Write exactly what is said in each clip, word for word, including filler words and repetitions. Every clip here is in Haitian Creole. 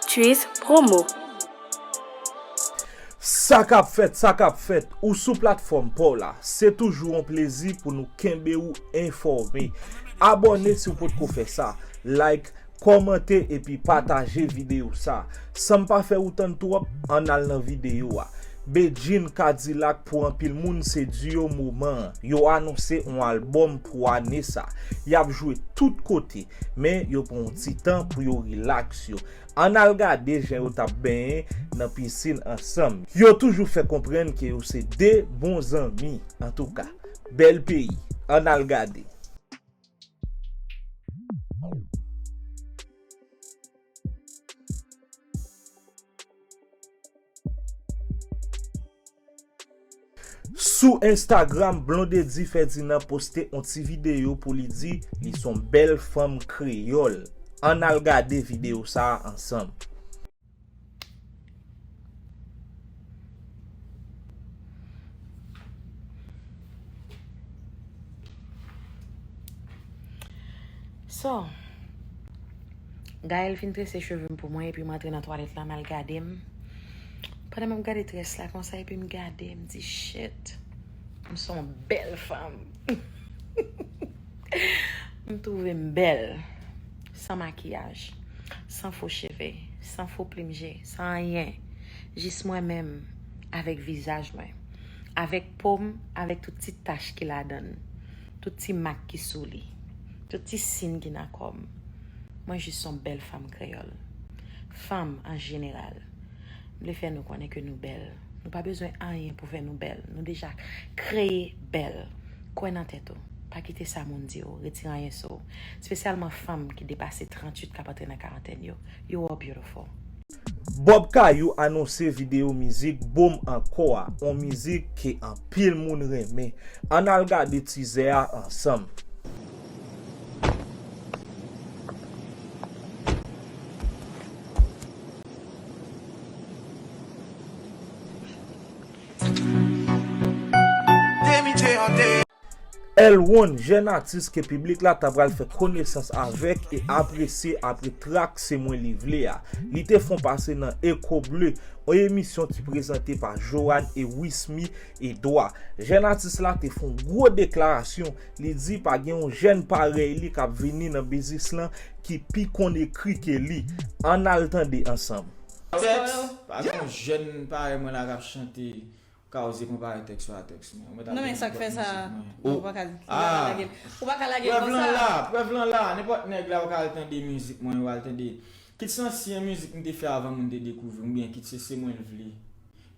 Trees Promo. Sa k ap fèt, sa k ap fèt, ou sou platfòm pa w la. Se toujou yon plezi pou nou kenbe w enfòme. Abòne si w potko fè sa. Like, kòmante epi pataje videyo sa. San m pa fè ou tann twòp, ann al nan videyo a. Bedjine, Kadilak pou anpil moun se duo moman an. Yo anonse yon albòm pou ane sa. Y ap jwe tout kote, men yo pran yon ti tan pou yo rilaks yo. Ann al gade jan yo t ap benyen nan pisin ansanm. Yo toujou fè konprann ke yo se de bon zanmi. Antouka, bèl peyi. Ann al gade. Sou Instagram, Blondedy Ferdinand poste yon ti videyo pou li di li se yon bèl fanm kreyòl. Ann al gade videyo sa a ansanm. So, Gaëlle fin trese cheve m pou mwen epi m antre nan twalèt la, m al gade m. Pandan m ap gade très la konsa epi m gade, m di shit, m se yon bèl fanm. M twouve m bèl, san makiyaj, san fo cheve, san fo plim je, san anyen. Jis mwen menm, avèk vizaj mwen, avèk po m, avèk tout ti tach ki ladan l, tout ti mak ki sou li, tout ti sin ki nan kò m. Mwen jis se yon bèl fanm kreyòl. Fanm an jeneral. M vle fè nou konnen ke nou bèl. Nou pa bezwen anyen pou fè nou bèl. Nou deja kreye bèl. Kwè nan tèt ou. Pa kite sa moun di w retire anyen sou ou. Espesyalman fanm ki depase tranntuit k ap antre nan karantèn yo. You are beautiful. Bob Kayou anonse videyo mizik Bo m Ankò a, yon mizik ke anpil moun renmen. Ann al gade tizè a ansanm. L One, jèn atis ke piblik la ta pral fè konesans avèk e apresye apre trak Se Mwen Li Vle a. Li te fè yon pase nan Echo Bleu, yon emisyon ki prezante pa Joanne e Wismy Edouard. Jèn atis la te fè yon gwo deklarasyon, li di pa gen yon jèn parèy li k ap vini nan biznis lan ki pi konn ekri ke li. Ann al tande ansanm. Tèks, pa gen yon jèn parèy mwen la k ap chante Kawze konpare tèks yo a tèks mwen. Mwen t ap Non, men sa k fè sa, ou pa ka lage l. Ou pa ka lage l konsa. Prèv lan la, prèv lan la. Nenpòt nèg la ou ka al tande mizik mwen, ou al tande. Kit se ansyen mizik m te fè avan moun te dekouvri m, oubyen kit se Se Mwen L Vle,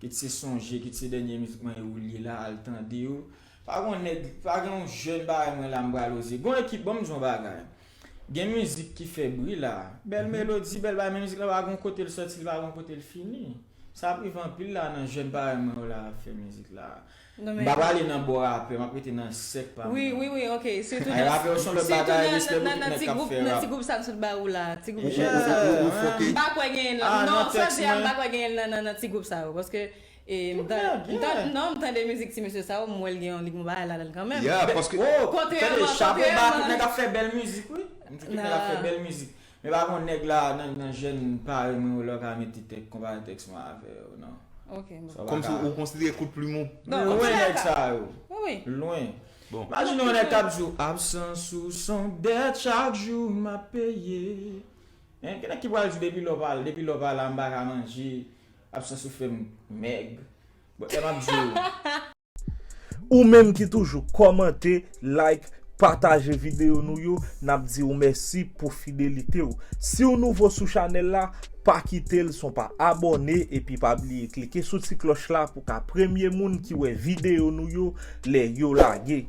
kit se Sonje, kit se dènye mizik mwen e ou l ye la, al tande yo. Pa gen yon nèg, pa gen yon jèn bagay mwen la m pral oze. Gen yon ekip, ban m di w yon bagay. Gen mizik ki fè bri la. Bèl melodi, bèl bagay, men mizik la pa gen yon kote l sòti, li pa gen yon kote l fini. Sa ap rive anpil la nan jèn parèy mwen yo la ap fè mizik la. M pa prale nan bò rapè, m ap rete nan sèk pa mwen. Wi, wi, wi, ok. Sitou nan, rapè yo se yon lòt bagay, respè pou tout nèg k ap fè rap. Nan ti gwoup sa m sot ba ou la, ti gwoup jèn sa. M pa kwè genyen l. Non, sa di a, m pa kwè genyen l nan, nan, nan ti gwoup sa yo. Paske, e, m tan-, m tan-, non, m tande mizik ti mesye sa yo, m wè l gen yon lig mwen bagay ladan l kanmenm. Kontrèman, kontrèman. Nèg ap fè bèl mizik, wi. M di tout nèg ap fè bèl mizik. Men pa gen yon nèg la nan, nan jèn parèy mwen yo la w ka mete tèks, konpare tèks mwen avè yo, non. Ok, bon. Sa w pa ka. Kòmsi ou konsidere kout plim ou lwen nèg sa yo. Wi, wi. Lwen. Bon. Imajine yon nèg k ap di w, absans ou se yon dèt, chak jou m ap peye. Hein, gen nèg ki pral di depi lè w pa, depi lè w pa la m pa ka manje, absans ou fè m mèg. Bon, lè m ap di w. Ou menm ki toujou kòmante, like, pataje videyo nou yo, n ap di w mèsi pou fidelite w. Si w nouvo sou chanèl la, pa kite l san w pa abòne epi pa bliye klike sou ti klòch la pou w ka premye moun ki wè videyo nou yo lè yo lage.